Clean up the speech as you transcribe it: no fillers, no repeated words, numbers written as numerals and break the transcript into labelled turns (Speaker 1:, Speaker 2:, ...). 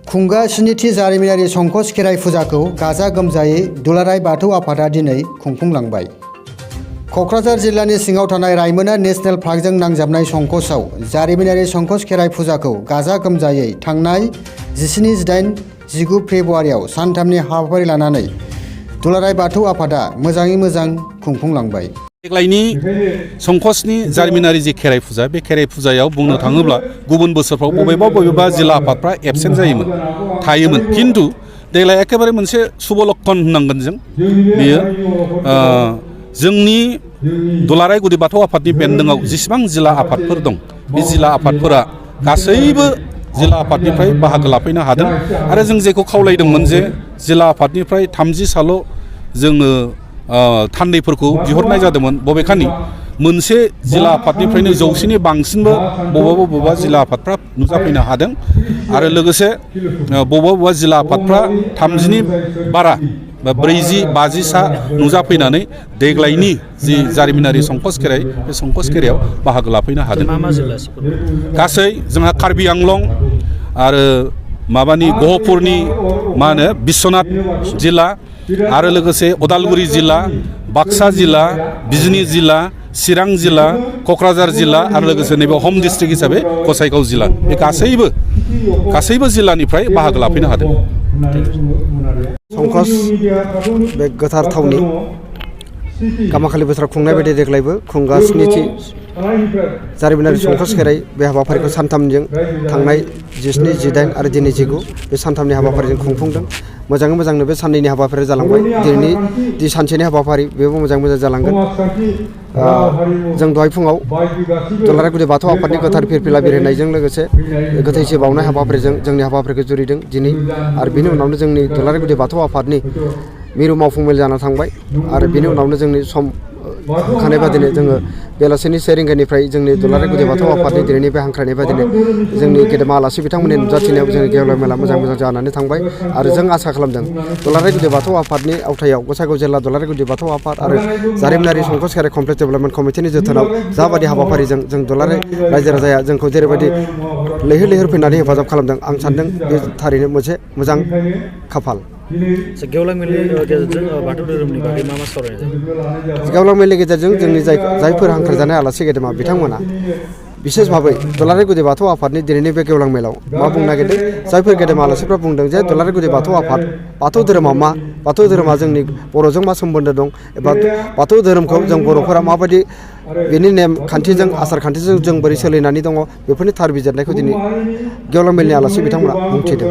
Speaker 1: खुंगा स्निथि जारिमिनारि संकस खेराइ फुजाखौ गाजा गोमजायै दुलाराय बाथौ आफादा दिनै खुंफुंलांबाय। क'क्राझार जिल्लानि सिङाव थानाय रायमोना नेशनेल पार्कजों नांजाबनाय संकसआव जारिमिनारि संकस खेराइ फुजाखौ गाजा गोमजायै थांनाय 17, 18, 19 फेब्रुवारियाव सानथामनि हाबाफारि लानानै दुलाराय बाथौ आफादा मोजाङै मोजां खुंफुंलांबाय।
Speaker 2: देग्लायनि संकसनि जारिमिनारि जे खेराइ फुजा बे खेराइ फुजायाव बुंनो थाङोब्ला गुबुन बोसोरफ्राव बबेबा जिल्ला आफादफ्रा एबसेन्ट जायोमोन थायोमोन, खिन्थु देग्लाय एखेबारे मोनसे शुभ लक्षण होननांगोन जों। बेयो जोंनि दुलाराय गुदि बाथौ आफादनि बेन्दोंआव जेसेबां जिल्ला आफादफोर दं बे जिल्ला आफादफोरा गासैबो जिल्ला आफादनिफ्राय बाहागो लाफैनो हादों आरो जों जेखौ खावलायदोंमोन जे जिल्ला आफादनिफ्राय 30 साल' जोङो थान्दैफोरखौ बिहरनाय जादोंमोन, बबेखानि मोनसे जिल्ला आफादनिफ्रायनो 100नि बांसिनबो बबेबा जिल्ला आफादफ्रा नुजाफैनो हादों आरो लोगोसे बबेबा जिल्ला आफादफ्रा 30नि बारा 40-50 सा नुजाफैनानै देग्लायनि जि जारिमिनारि संकस खेराइ बे संकस खेराइयाव बाहागो लाफैनो हादों। गासै जोंहा कार्बि आंलं आरो माबानि गहपुरनि मा होनो बिश्वनाथ जिल्ला आरो लोगोसे उदालगुरि जिल्ला, बाक्सा जिल्ला, बिजनी जिल्ला, चिरां जिल्ला, क'क्राझार जिल्ला आरो लोगोसे नैबे हम डिस्ट्रिक्ट हिसाबै गसाइगाव जिल्ला, बे गासैबो जिल्लानिफ्राय बाहागो लाफैनो हादों।
Speaker 3: संकस बे गोथार थावनि गामाखालि बोसोराव खुंनाय बायदि देग्लायबो खुंगा स्निथि जारिमिनारि संकस खेराइ बे हाबाफारिखौ सानथामजों थांनाय 17, 18 आरो दिनै 19 बे सानथामनि हाबाफारिजों खुंफुंदों। मोजाङै मोजांनो बे साननैनि हाबाफारिया जालांबाय। दिनैनि जि सानसेनि हाबाफारि बेबो मोजां जालांगोन। जों दहाय फुङाव दुलाराय गुदि बाथौ आफादनि गोथार फिरफिला बिरहोनायजों लोगोसे गोथैसो बावनाय हाबाफारिजों जोंनि हाबाफारिखौ जुरिदों दिनै, आरो बिनि उनावनो जोंनि दुलाराय गुदि बाथौ आफादनि मिरु मावफुं मेल जाना थांबाय आरो बिनि उनावनो जोंनि सम होखानाय बादिनो जोङो बेलासिनि 1 रिंगानिफ्राय जोंनि दुलाराय गुदि बाथौ आफादनि दिनैनि बे हांख्रायनाय बादिनो जोंनि गेदेमा आलासि बिथांमोननि नुजाथिनायाव जोंनि गेवलां मेला मोजां जानानै थांबाय आरो जों आसा खालामदों दुलाराय गुदि बाथौ आफादनि आवथायाव गसाइगाव जिल्ला दुलाराय गुदि बाथौ आफाद आरो जारिमिनारि संकस खेराइ कमप्लेक्स डेभेलपमेन्ट कमिटिनि जोथोनाव जाबादि हाबाफारिजों जों दुलाराय रायजो राजाया जोंखौ जेरैबायदि लैहोर फैनानै हेफाजाब खालामदों, आं सानदों बे थारैनो मोनसे मोजां खाफाल।
Speaker 4: गेवलां मेलनि गेजेरजों बाथौ धोरोमनि बागै मा सावरायनाय जायो?
Speaker 3: गेवलां मेलनि गेजेरजों जोंनि जायफोर हांख्रायजानाय आलासि गेदेमा बिथांमोना बिसेस भाबै दुलाराय गुदि बाथौ आफादनि दिनैनि बे गेवलां मेलाव मा बुंनो नागिरदों, जायफोर गेदेमा आलासिफ्रा बुंदों जे दुलाराय गुदि बाथौ आफाद, बाथौ धोरोमा मा, बाथौ धोरोमा जोंनि बर'जों मा सोमोन्दो दं एबा बाथौ धोरोमखौ जों बर'फोरा माबायदि बेनि नेम खान्थिजों आसार खान्थिजों जों बोरै सोलिनानै दङ बेफोरनि थार बिजिरनायखौ दिनै गेवलां मेलनि आलासि बिथांमोना बुंथिदों।